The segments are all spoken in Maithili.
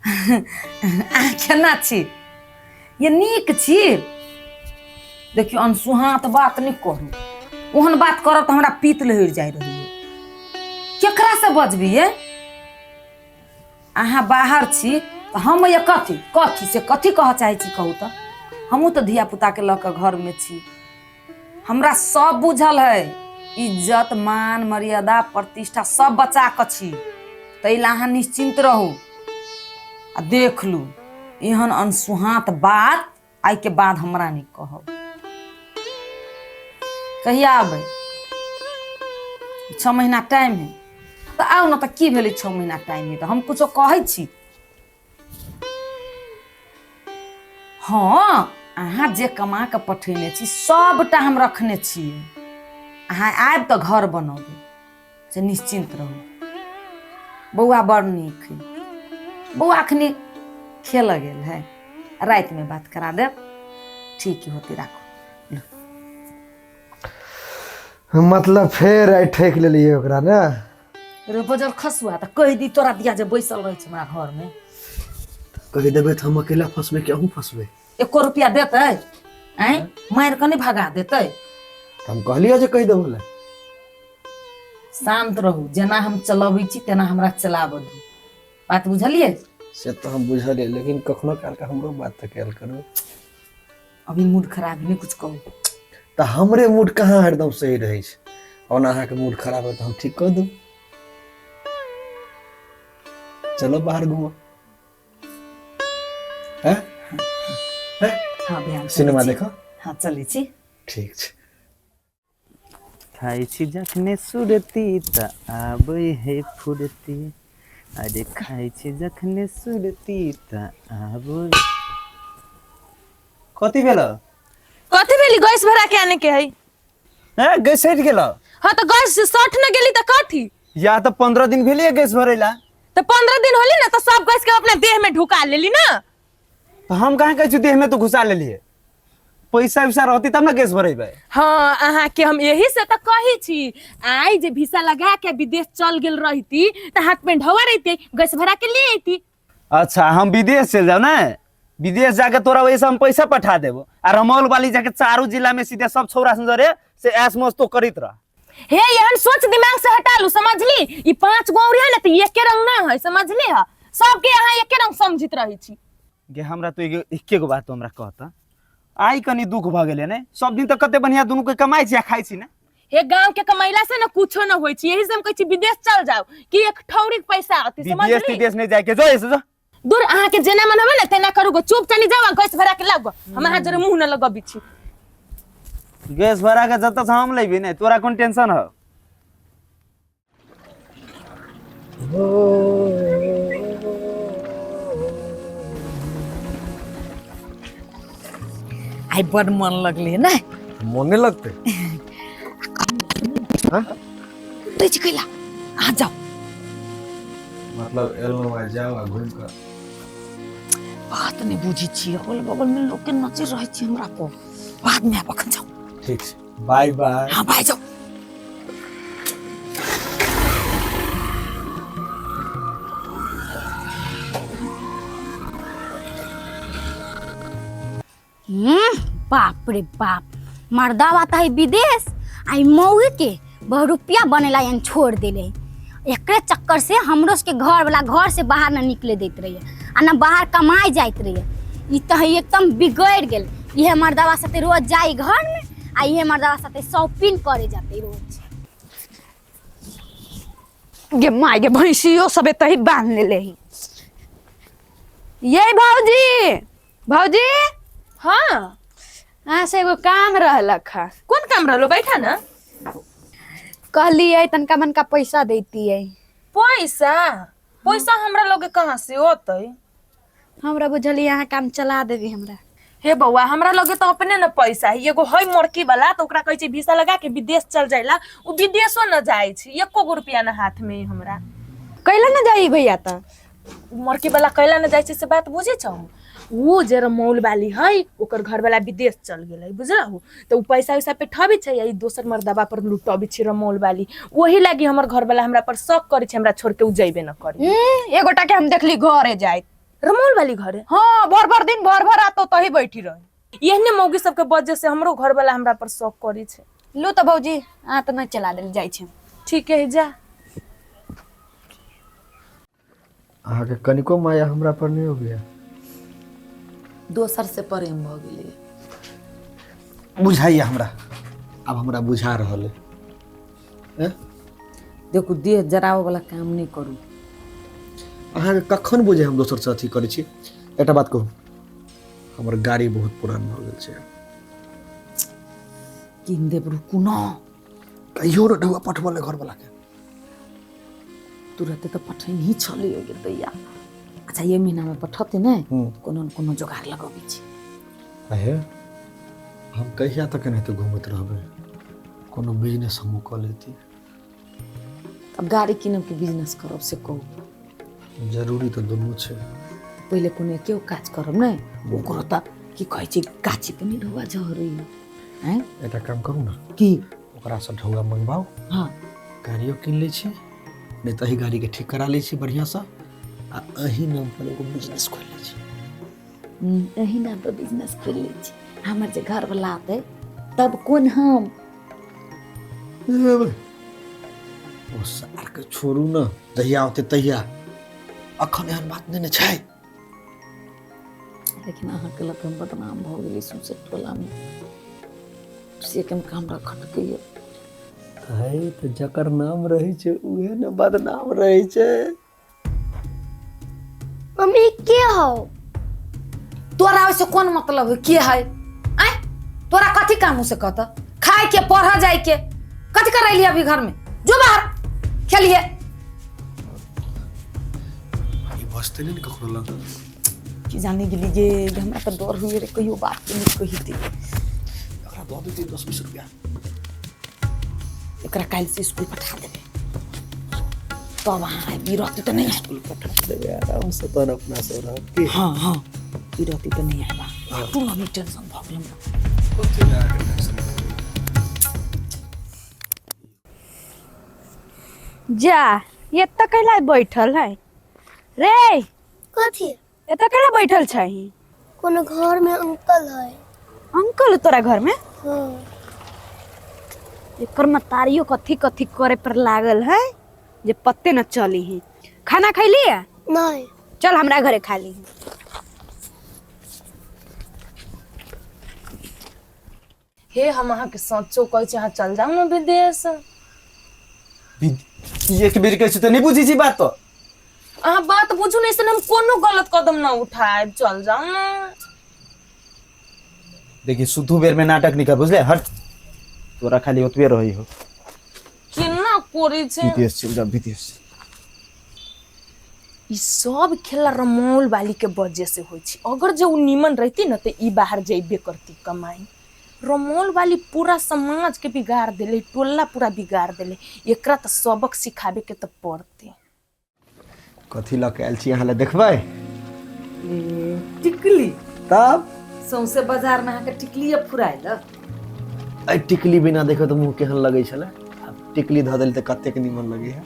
अहाँ केना छी ये नीक छी देखियौ अनसुहात बात नहि करू ओहन बात करब तऽ हमरा पीत लहरि जाइ रहैए केकरासँ बजबियै अहाँ बाहर छी तऽ हम ये कथी कथी से कथी कहऽ चाहै छी कहू तऽ हमहूँ तऽ धियापुताके लऽ कऽ घरमे छी हमरा सब बुझल है इज्जत मान मर्यादा प्रतिष्ठा सब बचा कऽ छी ताहि लए अहाँ निश्चिन्त रहू आ देख लू एहन अनसुहात बात आइके बाद हमरा नहि कहब कहिया आबै 6 महीना टाइम है तऽ आउ ने तऽ की भेलै 6 महीना टाइम है तऽ हम कुछो कहै छी हँ अहाँ जे कमा कऽ पठेने छी सभटा हम रखने छियै अहाँ आयब तऽ घर बनबै से निश्चिन्त रहू बौआ बड़ नीक है बौआ अखनी खेलऽ गेल है रातिमे बात करा देब ठीक होती राखू मतलब फेर आइ ठकि लेलियै ओकरा ने रे बजर खसुआ तऽ कहि दी तोरा दिया जे बैसल रहै छै हमरा घरमे कहि देबै तऽ हम अकेला फंसबै कि अहूँ फंसबै एको रुपया देतै आँय मारि कऽ नहि भगा देतै तऽ हम कहलियै जे कहि देबो लए शान्त रहू जेना हम चलबै छी तेना हमरा चलाबऽ दू बात बुझलियै से तऽ हम बुझलियै लेकिन कखनो कालके हमरो बात तऽ कयल करू अभी मूड खराब है नहीं कुछ कहू तऽ हमरे मूड कहाँ हरदम सही रहै छै ओना अहाँके मूड खराब है तऽ हम ठीक कऽ देब चलो बाहर घूमो हैं? हैं? हाँ बिहान सिनेमा देखो हाँ चलै छी ठीक छै खाइ छी जखने सुरती तऽ आबै है फुरती अरे खाइ छी जखने सुरती तऽ आबै कथी भेल कथी भेली गैस भरा के आने के है है गैस सठि गेल हाँ तो गैस सठ न गेली तो कथी या तऽ 15 दिन भेलियै गैस भरैला तो 15 दिन होली ना तो सब गैस के अपना देह में ढुका लेली ना तऽ हम कहाँ कहै छी देह में तो घुसा लेलियै पैसा उसा रहती तब ना गैस भरेबै हाँ अहाँ के हम यही से तो कही छी आई जे वीसा लगा के विदेश चल गेल रहती तो हाथ में ढवा रहती गैस भरा के ले आती अच्छा हम विदेश चल जाओ ना विदेश जाके तोरा वैसे हम पैसा पठा देबो आ रमौल वाली जाके चारू जिला में सीधे सब छौरा सुन रे से ऐश मौज तो करैत रह हे एहन सोच दिमाग से हटा लू समझली ई पांच गो और है ना तो एके रंग ना है समझली है सबके अहाँ एके रंग समझित रही छी गे हमरा तो एगो एके गो बात तो हमरा कहता आइ कनी दुख भऽ गेलै ने सब दिन तऽ कते बढ़िया दुनू के कमाइ छी आ खाइ छी ने हे गांव के कमैला से ना कुछो ना होई छी यही से हम कहै छी विदेश चल जाओ कि एक ठौरी के पैसा आती विदेश समझली तिदेश नहीं जाए के जो ऐसे जो दूर अहाँ के जेना मन होबे ना तेना करू गो चुप चली जाओ आ गैस भरा के लाओ गो हम अहाँ जरे मुंह न लगबी छी गैस भरा के जतऽ से हम लेबी ने तोरा कोन टेंशन हो आइ बड मन लगलै ने मोन नहि लगतै दै छी कैला अहाँ जाउ मतलब एलहुँ आ जाउ आ घुमि कऽ बात नहि बुझै छियै अगल बगलमे लोकके नजर रहै छै हमरा पर बादमे आब अखन जाउ ठीक छै बाय बाय हाँ बाय जाउ बाप रे बाप मर्दावा त है विदेश आई मौगी के बहुरुपिया बनेला यान छोड़ देले एकरे चक्कर से हमरो के घर वाला घर से बाहर न निकले देत रहिए आ न बाहर कमाए जाइत रहिए ई त है एकदम बिगड़ गेल इहे मर्दावा साथे रोज जाई घर में आ इहे मर्दावा साथे शॉपिंग करे जाते रोज गे माय गे भैंसियो सब एतही बांध लेले ही ये भौजी भौजी हाँ अहाँ से एगो काम रहलक है कोन काम रहलो बैठा ना कहलियै तनका मनका पैसा दैतियै पैसा पैसा हमरा लोग के कहाँ से होतै हमरा बुझलियै अहाँ काम चला देबी हमरा हे बौआ हमरा लगे तो अपने न पैसा है एगो है मोरकी वाला तो ओकरा कहै छै वीसा लगा के विदेश चल जाइला उ विदेशो न जाइ छै एको गो रुपया न हाथ में हमरा कैला न जाई भैया तऽ उ मोरकी वाला कैला न जाइ छै से बात बुझै छौ उ जे रमौल वाली है ओकर घर वाला विदेश चल गेलै बुझलहु तऽ उ पैसा उसा पे ठबी छै आ ई दोसर मर्दबा पर लुटबी छै रमौल वाली ओही लागी हमर घर वाला हमरा पर शक करै छै हमरा छोड़ के उ जइबे न करी एगोटा के हम देखली घरे जाइत रमौल वाली घरे? हाँ, भर भर दिन भर भर रात ओतही बैठी रही। एहने मौगी सबके वजह से हमरो घर वाला हमरा पर शौक करी छै। लू तऽ भौजी, अहाँ तऽ नहि चला देल जाइ छै। ठीक है, जा। अहाँके कनिको माया हमरा पर नहि अबैया? दोसर से प्रेम भऽ गेलै। बुझाइया हमरा, आब हमरा बुझा रहल है। देखू, देह जराबऽ वाला काम नहि करू। अहाँके कखन बुझे हम दोसरसँ अथी करै छी? एकटा बात कहू, हमर गाड़ी बहुत पुरान भऽ गेल छै। कीन देब, रुकू न। कहियो ने ढौआ पठबल घरवला के। तुरते तऽ पठैनी छलै गेल दैया। अच्छा, ये महीनामे पठतै नहि? कोनो न कोनो जोगाड़ लगबै छी। अहे, हम कहिया तक एनाहिते घूमैत रहबै? कोनो बिजनेस हमहूँ कऽ लेती। अब गाड़ी कीनब कि बिजनेस करब से कहू। जरूरी तऽ दुनू छै। पहिले कोनो एके काज करब नहि, ओकरो तऽ की कहै छै, गाछी पर नहि ढौआ झरै आँय? एकटा काम करू ने। की? ओकरासँ ढौआ मंगवाउ। गाड़ियो कीन लै छी, नहि तऽ एहि गाड़ीके ठीक करा लै छी बढ़िआँसँ आ एही नाम पर एगो बिजनेस खोलि लै छी। एही नाम पर बिजनेस खोलि लै छी। हमर जे घरवला अतै तब कोन हम ओ सारके छोड़ू ने, जहिया औतै तहिया। अखन एहन बात नहि ने छै। लेकिन अहाँके लऽ कऽ हम बदनाम भऽ गेली सौंसे टोलामे, से कनिका हमरा खटकैए। है तऽ जकर नाम रहै छै उहे ने बदनाम रहै छै। मम्मी, के हौ? तोरा ओहिसँ कोन मतलब है के है? आँय, तोरा कथी काम से कहत? खाय के, पढ़ जाय के, कथी करैली अभी घर में? जो बाहर खेलिए। ई बसते नहि ने ककरो लग। की जाने गेली गे, हमरा तऽ डर हुए रे, कहियो बात के नहीं कही दे। एकरा दऽ देतियै 10-20 रुपया। एकरा काल्हि से स्कूल पठा देबै तब अहाँ आबि रहती तऽ नहीं। स्कूल पठा देबै आरामसँ, तहन अपना सब रहब की? हाँ, ई रहती तऽ नहीं आएबा। तू अभी टेंशन भऽ गेल हमरा। कथी लए अहाँके टेंशन? जा, एतऽ कैला बैठल है रे? कथी? एतऽ कैला बैठल छै? कोनो घर में अंकल है। अंकल तोरा घर में? हाँ। एकर मतारियो कथी कथी करे पर लागल है जे पत्ते न चली है। खाना खैली है? नहीं। चल, हमरा घरे खा ली। हे, हम अहाँके सचो कहै छी, अहाँ चल जाउ ने विदेश। एक बेर कहै छी तऽ नहि बुझै छी बात तऽ। अहाँ बात बुझू ने, ऐसे हम कोनो गलत कदम न उठायब, चल जाउ ने। देखी, शुद्धू बेर में नाटक नहीं कर, बुझले? हट, तोरा खाली ओतबे रही हो। केना करै छै? विदेश चल जा, विदेश। ई सब खेला रमौल वाली के वजह से होइ छै। अगर जे उ नीमन रहती न तऽ ई बाहर जैबे करती कमाई। रमौल वाली पूरा समाज के बिगाड़ देले, टोला पूरा बिगाड़ देले। एकरा तऽ सबक सिखाबे के तऽ पड़ते। कथी लऽ के आयल छी अहाँ लए, देखबै? टिकली? तब। सौंसे बाजार में अहाँके टिकलिए फुरायल। एहि टिकली बिना देखो तऽ मुँह केहन लगै छलै, आब टिकली धऽ देली तऽ कतेक नीमन लगै है।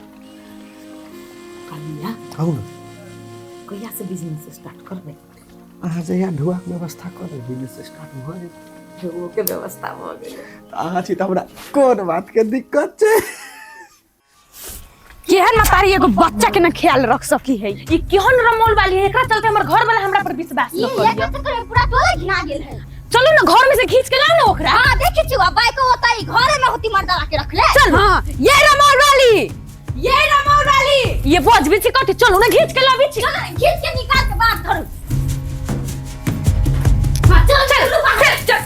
कहलिया। कहू ने। कहिया से बिजनेस स्टार्ट करबै? अहाँ जहिया ढुआके व्यवस्था कऽ देब, बिजनेस स्टार्ट भऽ जेतै। ढुओ के व्यवस्था भऽ गेलै। तऽ अहाँ छी तऽ हमरा कोन बातके दिक्कत छै? केहन मतारी एगो बच्चा के न ख्याल रख सकी है। ई केहन रमौल वाली है? एकरा चलते हमर घर वाला हमरा पर विश्वास न ये करिया। चक्कर में पूरा टोला घिना गेल है। चलू ना, घर में से खींच के लाओ ना ओकरा। हाँ, देखी छी, बाइक होता ही घरे में होती मर्दावा के रख ले। चल, हाँ, ये रमौल वाली, ये रमौल वाली, ये बजबी छी कथी? चलू ना, खींच के लाबी छी। चल, खींच के निकाल के बात करू। हाँ, चल चल चल चल।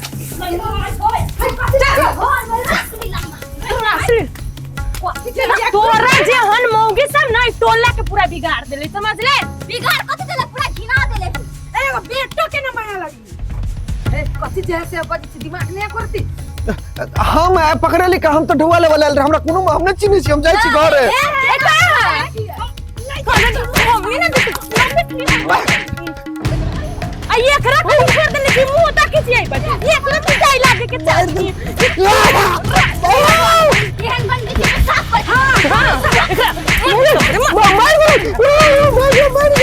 तोरा जे हन मौगी सब ना ई टोला के पूरा बिगाड़ देले, समझ ले। बिगाड़ कथी देले? पूरा घिना देले। एगो बेटो के न माया लगी। ए, कथी जे है से बजै छी, दिमाग नहीं करती? हम आए पकड़े का? हम तऽ ढुआ लेवल आयल रहे, हमरा कोनो हम नहि चिन्है छी, हम जाइ छी घरे। ए का हम ना देख आ एकरा कहीं छोड़ देले कि मुंह ताकी छी आई बस एकरा तू जाई लागे के चाही। एहन बन के साफ कर। हां, एकरा मार मार मार मार।